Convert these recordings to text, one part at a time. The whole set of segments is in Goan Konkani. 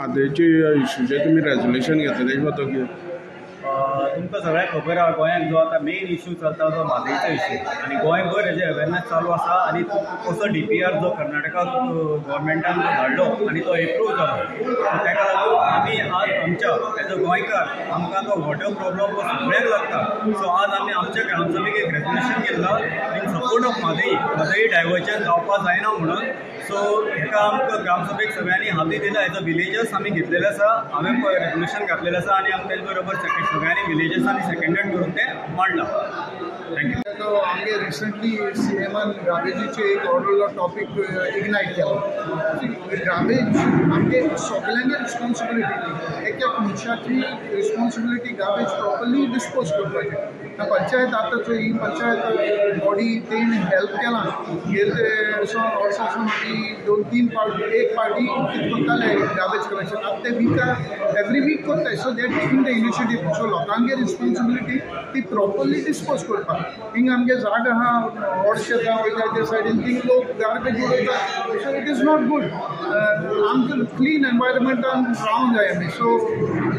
म्हादयचे इशूचे तुमी रेजोल्युशन घेतले तेजे बद्दल तुमकां सगळ्यांक खबर आहा गोंयांत जो आतां मेन इशू चलता तो म्हादयचो इशू आनी गोंयभर हेजे अवेरनेस चालू आसा आनी कसो DPR जो कर्नाटका गव्हर्मेंटान जो धाडलो आनी तो एप्रूव जालो सो ताका लागून आमी आज आमच्या एज अ गोंयकार आमकां तो वॉटर प्रॉब्लम हो सगळ्यांक लागता. सो आज आमी आमच्या ग्रामसभेक एक रेजोल्युशन घेतला in support of Mhadei, Mhadei diversion जावपाक जायना म्हणून. सो हेका आमकां ग्रामसभेक सगळ्यांनी हाती दिला एज अ विलेजर्स आमी घेतलेले आसा, हांवें रेजोल्युशन घातलेलें आसा आनी आमी तेजे बरोबर सगळ्यांनी विलेजर्सांनी सेकंडेड करून ते मांडला. Thank you. तो आमगे रिसंटली सीएमान गार्बेजीचे एक ऑर्डरलो टॉपीक इग्नायट केलो. गार्बेज आमगे सगळ्यांगे रिस्पॉन्सिबिलिटी, एक एक मनशाची रिस्पॉन्सिबिलिटी गार्बेज प्रॉपरली डिस्पोज करपाची. पंचायत आतां चोय ही पंचायत बॉडी तेणी हेल्प केलां. गेले वर्सां सावन आमी 2-3 पावटी एक पार्टी कितें करताले गार्बेज कलेक्शन, आतां ते विका एवरी वीक करताय. So they are taking the initiative. So लोकांगे responsibility ती प्रॉपरली डिस्पोज करपाक. हिंग आमगे जागा आहा व्हड शेतां वयता त्या सायडीन थिंग लोक गार्बेज उडयता. So it is not good. आमकां क्लीन एनवायरमेंटान रावंक जाय आमी. सो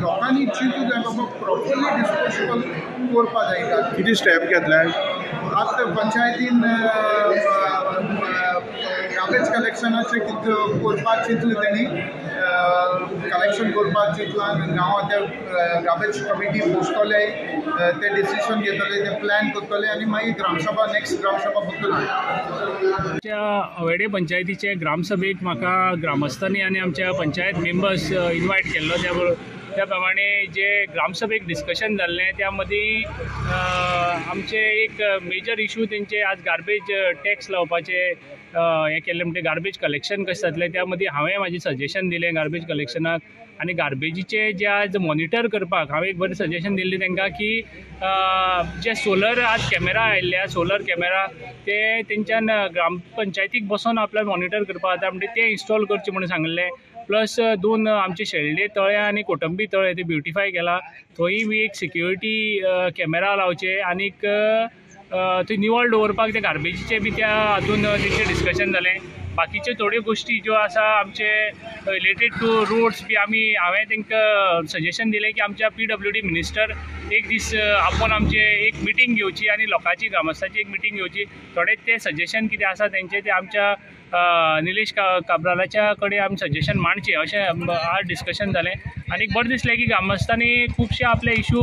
लोकांनी चिंतूंक जाय बाबा प्रॉपरली डिस्पोजेबल करपा जाय. कितें स्टेप घेतले आतां पंचायतीन गार्बेज कलेक्शनाचें कितें करपाक चिंतलें तेणी, कलेक्शन करपाक चिंतलां. गांवांत ते गार्बेज कमिटी बसतले, ते डिसिजन घेतले, ते प्लॅन करतले आनी मागीर ग्रामसभा नेक्स्ट ग्रामसभा बसतले. आमच्या अवेडे पंचायतीचे ग्रामसभेक म्हाका ग्रामस्थांनी आनी आमच्या पंचायत मेंबर्स इनवायट केल्लो. त्या प्रमाणे जे ग्रामसभेक डिस्कशन जाल्लें त्या मदीं आमचे एक मेजर इशू तेंचे आज गार्बेज टॅक्स लावपाचे हें केल्लें, म्हणजे गार्बेज कलेक्शन कशें जातलें त्या मदीं हांवें म्हाजें सजेशन दिलें गार्बेज कलेक्शनाक आनी गार्बेजीचें जे आज मॉनिटर करपाक हांवें एक बरें सजेशन दिल्लें तांकां की जे सोलर आज कॅमेरा आयिल्ले आसा, सोलर कॅमेरा ते तेंच्यान ग्रामपंचायतीक बसोन आपल्याक मॉनिटर करपाक जाता, म्हणजे ते इन्स्टॉल करचे म्हणून सांगिल्लें. प्लस 2 आमचे शेल्डे तळे आनी कोटंबी तळे ते ब्युटिफाय केला, थंय बी एक सिक्युरिटी कॅमेरा लावचे आनीक थंय निवळ दवरपाक ते गार्बेजीचे बी त्या हातून तेंचें डिस्कशन जालें. बाकीच्यो थोड्यो गोश्टी ज्यो आसा आमचे रिलेटेड टू रोड्स बी आमी हांवें तांकां सजेशन दिलें की आमच्या PWD minister एक दीस आपोवन आमचे एक मिटींग घेवची आनी लोकांची ग्रामस्थांची एक मिटींग घेवची. थोडे ते सजेशन कितें आसा तेंचे ते आमच्या निलेश काब्रालाच्या कडेन आमी सजेशन मांडचें अशें आज डिस्कशन जालें. आनी बरें दिसलें की ग्रामस्थांनी खुबशे आपले इशू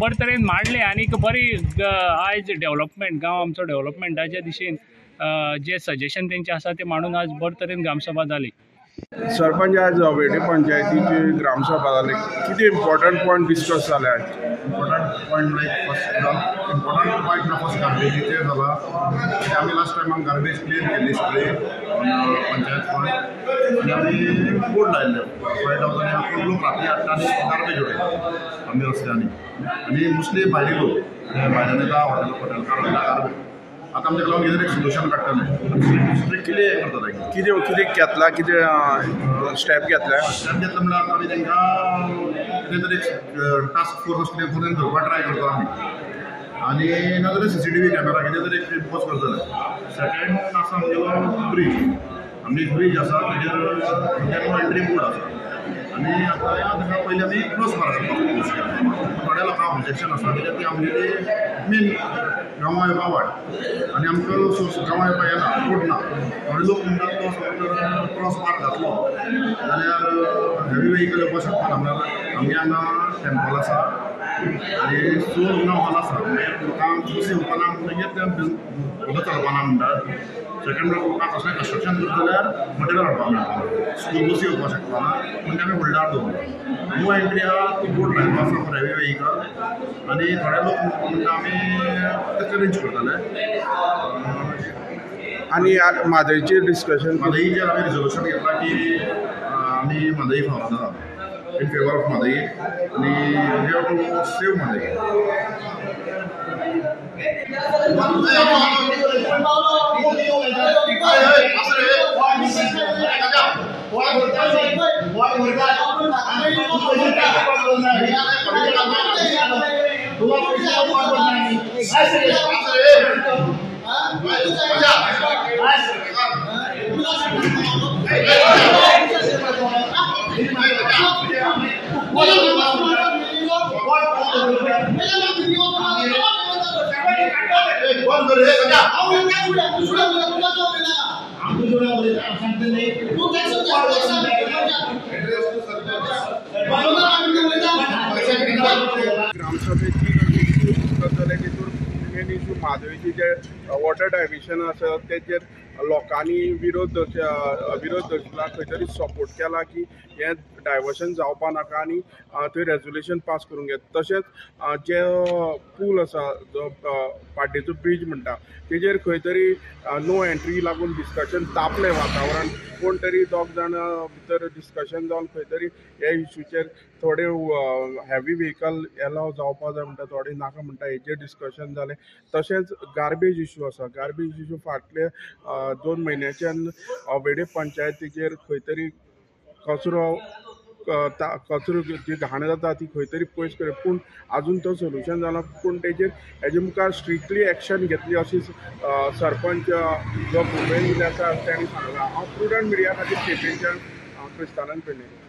बरे तरेन मांडले आनी बरी आयज डेवलपमेंट गांव आमचो डेवलपमेंटाच्या दिशेन जे सजेशन तेंचे आसा ते मांडून आज बरे तरेन ग्रामसभा जाली. सरपंच, आज अवेडे पंचायतीची ग्रामसभा जाली, कितें इम्पॉर्टंट पॉयंट डिस्कस जाले आज? Important point like first important point ना फर्स्ट गार्बेजीचेर जाला. आमी लास्ट टायम गार्बेज क्लियर केल्ली सगळी पंचायत फंड आनी आमी बोर्ड लायल्ले 5000 आपूण लोक राती हाडटा आनी गार्बेज उडयता आमी रस्त्यांनी आनी मोस्टली भायले लोक भायल्यान येता हॉटेल हॉटेलकार वयता गार्बेज. आतां आमच्या लागून कितें एक सोल्युशन काडटले स्ट्रिक्टली हें करतले. कितें कितें घेतला, कितें स्टेप घेतल्या? स्टेप घेतला म्हणल्यार आतां आमी तांकां कितें तरी एक टास्क फोर्स असले करून धरपाक ट्राय करता आमी आनी नाजाल्यार CCTV camera कितें तरी एक इम्पोज करतले. सेकेंड आसा आमगेलो ब्रीज, आमगे एक ब्रीज आसा तेजेर नो एंट्री बोर्ड आसा आनी आतां ताका पयलीं आमी क्रॉस मार्क करपाक थोड्या लोकांक ऑब्जेक्शन आसा कित्याक ती आमगेली मेन गांवां येवपा वाट आनी आमकां सोर्स गांवां येवपा येना रोड ना. थोडे लोक म्हणटात तो समज क्रॉस मार्क घातलो जाल्यार हेवी वेहिकल येवपाक शकना. म्हणल्यार आमगे हांगा टेम्पल आसा आनी सोर्स हांगा हॉल आसा, लोकांक बसी येवपा ना म्हणटगीर ते व्हडलो चलपाना म्हणटात. सेकंड लोकांक कसलें कन्स्ट्रक्शन करता जाल्यार मटेरियल हाडपाक मेळटा, स्कूल बसी येवपाक शकना म्हणून आमी होल्डार दवरला. नो एंट्री आहा ती बोर्ड लायलो आसा फॉर हेवी वेहिकल आनी थोडे लोक म्हणटा आमी ते चॅलेंज करतले. आनी म्हादयचेर डिस्कशन, म्हादयचेर आमी रिजोल्युशन घेतला की आमी म्हादय फावता इन फेवर ऑफ म्हादय आनी we have to save Mhadei. ग्रामसभेची डिस्कस जालें तितून मेन इशू म्हादयची जे वॉटर डायव्हर्शन आसा तेजेर लोकांनी विरोध दर्शयला, खंय तरी सपोर्ट केला की हें डायवर्शन जावपा नाका आनी थंय रेजोल्युशन पास करूंक घेत. तशेंच जे पूल आसा जो पाड्डेचो ब्रीज म्हणटा तेजेर खंय तरी नो एंट्री लागून डिस्कशन तापलें वातावरण, कोण तरी दोग जाण भितर डिस्कशन जावन खंय तरी ह्या इशूचेर थोडे हेवी व्हेकल एलाव जावपा जाय म्हणटा, थोडे नाका म्हणटा, हेजेर डिस्कशन जालें. तशेंच गार्बेज इशू आसा, गार्बेज इशू फाटले 2 म्हयन्याच्यान वेडे पंचायतीचेर खंय तरी कचरो कचरो जी घाण जाता ती खंय तरी पयस कर, पूण आजून तो सोल्युशन जाला. पूण तेजेर हेजे मुखार स्ट्रिक्टली एक्शन घेतली अशी सरपंच जो भुपेन आसा ताणें सांगलां. हांव प्रुडंट मिडिया खातीर केपेंच्यान क्रिस्तानंद पेडणेकर.